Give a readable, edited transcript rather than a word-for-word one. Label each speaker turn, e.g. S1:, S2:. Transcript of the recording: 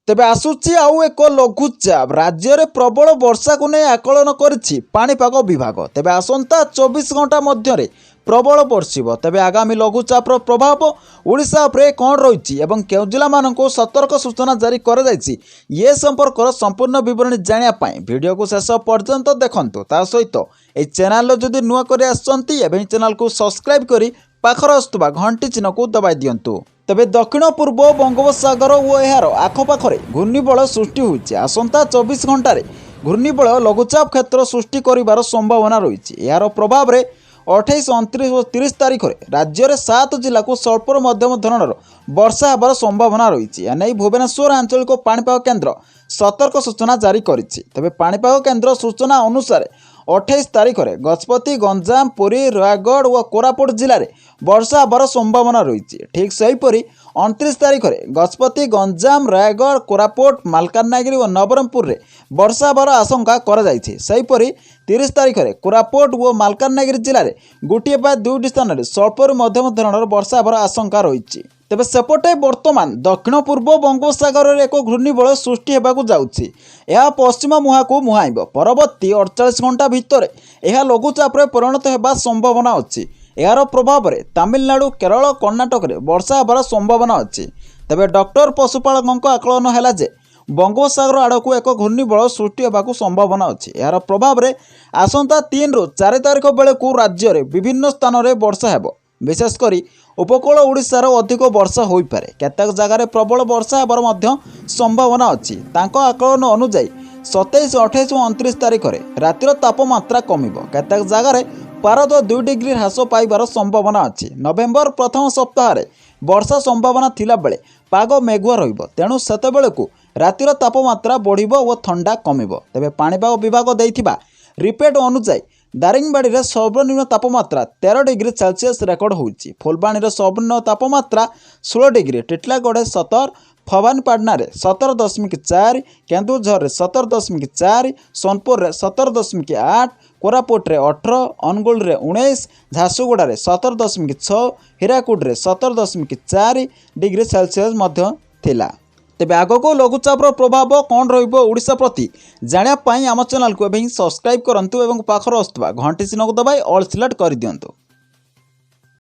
S1: ତେବେ ଆସୁଛି ଆଉ ଏକ ଲଘୁଚାପ। ରାଜ୍ୟରେ ପ୍ରବଳ ବର୍ଷାକୁ ନେଇ ଆକଳନ କରିଛି ପାଣିପାଗ ବିଭାଗ। ତେବେ ଆସନ୍ତା 24 ଘଣ୍ଟା ମଧ୍ୟରେ ପ୍ରବଳ ବର୍ଷିବ। ତେବେ ଆଗାମୀ ଲଘୁଚାପର ପ୍ରଭାବ ଓଡ଼ିଶା ଉପରେ କ'ଣ ରହିଛି ଏବଂ କେଉଁ ଜିଲ୍ଲାମାନଙ୍କୁ ସତର୍କ ସୂଚନା ଜାରି କରାଯାଇଛି, ଏ ସମ୍ପର୍କର ସମ୍ପୂର୍ଣ୍ଣ ବିବରଣୀ ଜାଣିବା ପାଇଁ ଭିଡ଼ିଓକୁ ଶେଷ ପର୍ଯ୍ୟନ୍ତ ଦେଖନ୍ତୁ। ତା ସହିତ ଏହି ଚ୍ୟାନେଲରେ ଯଦି ନୂଆ କରି ଆସିଛନ୍ତି, ଏବେ ଏହି ଚ୍ୟାନେଲକୁ ସବସ୍କ୍ରାଇବ୍ କରି ପାଖରେ ଆସୁଥିବା ଘଣ୍ଟି ଚିହ୍ନକୁ ଦବାଇ ଦିଅନ୍ତୁ। ତେବେ ଦକ୍ଷିଣ ପୂର୍ବ ବଙ୍ଗୋପସାଗର ଓ ଏହାର ଆଖପାଖରେ ଘୂର୍ଣ୍ଣିବଳୟ ସୃଷ୍ଟି ହୋଇଛି। ଆସନ୍ତା 24 ଘଣ୍ଟାରେ ଘୂର୍ଣ୍ଣିବଳୟ ଲଘୁଚାପ କ୍ଷେତ୍ର ସୃଷ୍ଟି କରିବାର ସମ୍ଭାବନା ରହିଛି। ଏହାର ପ୍ରଭାବରେ 28, 29 ଓ 30 ତାରିଖରେ ରାଜ୍ୟରେ ସାତ ଜିଲ୍ଲାକୁ ସ୍ୱଳ୍ପରୁ ମଧ୍ୟମ ଧରଣର ବର୍ଷା ହେବାର ସମ୍ଭାବନା ରହିଛି। ଏନେଇ ଭୁବନେଶ୍ୱର ଆଞ୍ଚଳିକ ପାଣିପାଗ କେନ୍ଦ୍ର ସତର୍କ ସୂଚନା ଜାରି କରିଛି। ତେବେ ପାଣିପାଗ କେନ୍ଦ୍ର ସୂଚନା ଅନୁସାରେ 28 ତାରିଖରେ ଗଜପତି, ଗଞ୍ଜାମ, ପୁରୀ, ରାୟଗଡ଼ ଓ କୋରାପୁଟ ଜିଲ୍ଲାରେ ବର୍ଷା ହେବାର ସମ୍ଭାବନା ରହିଛି। ଠିକ୍ ସେହିପରି 29 ତାରିଖରେ ଗଜପତି, ଗଞ୍ଜାମ, ରାୟଗଡ଼, କୋରାପୁଟ, ମାଲକାନଗିରି ଓ ନବରଙ୍ଗପୁରରେ ବର୍ଷା ହେବାର ଆଶଙ୍କା କରାଯାଇଛି। ସେହିପରି 30 ତାରିଖରେ କୋରାପୁଟ ଓ ମାଲକାନଗିରି ଜିଲ୍ଲାରେ ଗୋଟିଏ ବା ଦୁଇଟି ସ୍ଥାନରେ ସ୍ୱଳ୍ପରୁ ମଧ୍ୟମ ଧରଣର ବର୍ଷା ହେବାର ଆଶଙ୍କା ରହିଛି। ତେବେ ସେପଟେ ବର୍ତ୍ତମାନ ଦକ୍ଷିଣ ପୂର୍ବ ବଙ୍ଗୋପସାଗରରେ ଏକ ଘୂର୍ଣ୍ଣିବଳୟ ସୃଷ୍ଟି ହେବାକୁ ଯାଉଛି। ଏହା ପଶ୍ଚିମ ମୁହାଁକୁ ମୁହାଁଇବ। ପରବର୍ତ୍ତୀ 48 ଘଣ୍ଟା ଭିତରେ ଏହା ଲଘୁଚାପରେ ପରିଣତ ହେବା ସମ୍ଭାବନା ଅଛି। ଏହାର ପ୍ରଭାବରେ ତାମିଲନାଡୁ, କେରଳ, କର୍ଣ୍ଣାଟକରେ ବର୍ଷା ହେବାର ସମ୍ଭାବନା ଅଛି। ତେବେ ଡକ୍ଟର ପଶୁପାଳକଙ୍କ ଆକଳନ ହେଲା ଯେ ବଙ୍ଗୋପସାଗର ଆଡ଼କୁ ଏକ ଘୂର୍ଣ୍ଣିବଳୟ ସୃଷ୍ଟି ହେବାକୁ ସମ୍ଭାବନା ଅଛି। ଏହାର ପ୍ରଭାବରେ ଆସନ୍ତା 3ରୁ 4 ତାରିଖ ବେଳକୁ ରାଜ୍ୟରେ ବିଭିନ୍ନ ସ୍ଥାନରେ ବର୍ଷା ହେବ। ବିଶେଷ କରି ଉପକୂଳ ଓଡ଼ିଶାର ଅଧିକ ବର୍ଷା ହୋଇପାରେ। କେତେକ ଜାଗାରେ ପ୍ରବଳ ବର୍ଷା ହେବାର ମଧ୍ୟ ସମ୍ଭାବନା ଅଛି। ତାଙ୍କ ଆକଳନ ଅନୁଯାୟୀ 27, 28 ଓ 29 ତାରିଖରେ ରାତିର ତାପମାତ୍ରା କମିବ। କେତେକ ଜାଗାରେ ପାରଦ 2 ଡିଗ୍ରୀ ହ୍ରାସ ପାଇବାର ସମ୍ଭାବନା ଅଛି। ନଭେମ୍ବର ପ୍ରଥମ ସପ୍ତାହରେ ବର୍ଷା ସମ୍ଭାବନା ଥିଲାବେଳେ ପାଗ ମେଘୁଆ ରହିବ। ତେଣୁ ସେତେବେଳକୁ ରାତିର ତାପମାତ୍ରା ବଢ଼ିବ ଓ ଥଣ୍ଡା କମିବ। ତେବେ ପାଣିପାଗ ବିଭାଗ ଦେଇଥିବା ରିପୋର୍ଟ ଅନୁଯାୟୀ ଦାରିଙ୍ଗବାଡ଼ିରେ ସର୍ବନିମ୍ନ ତାପମାତ୍ରା 13 ଡିଗ୍ରୀ ସେଲସିୟସ୍ ରେକର୍ଡ ହୋଇଛି। ଫୁଲବାଣୀର ସର୍ବନିମ୍ନ ତାପମାତ୍ରା 16 ଡିଗ୍ରୀ, ଟିଟଲାଗଡ଼ରେ 17, ଭବାନୀପାଟଣାରେ 17.4, କେନ୍ଦୁଝରରେ 17.4, ସୋନପୁରରେ 17.8, କୋରାପୁଟରେ 18, ଅନୁଗୁଳରେ 19, ଝାରସୁଗୁଡ଼ାରେ 17.6, ହୀରାକୁଦରେ 17.4 ଡିଗ୍ରୀ ସେଲସିୟସ୍ ମଧ୍ୟ ଥିଲା। ତେବେ ଆଗକୁ ଲଘୁଚାପର ପ୍ରଭାବ କ'ଣ ରହିବ ଓଡ଼ିଶା ପ୍ରତି ଜାଣିବା ପାଇଁ ଆମ ଚ୍ୟାନେଲକୁ ଏବେ ହିଁ ସବସ୍କ୍ରାଇବ୍ କରନ୍ତୁ ଏବଂ ପାଖରେ ଆସୁଥିବା ଘଣ୍ଟି ଚିହ୍ନକୁ ଦବାଇ ଅଲ୍ ସିଲେକ୍ଟ କରିଦିଅନ୍ତୁ।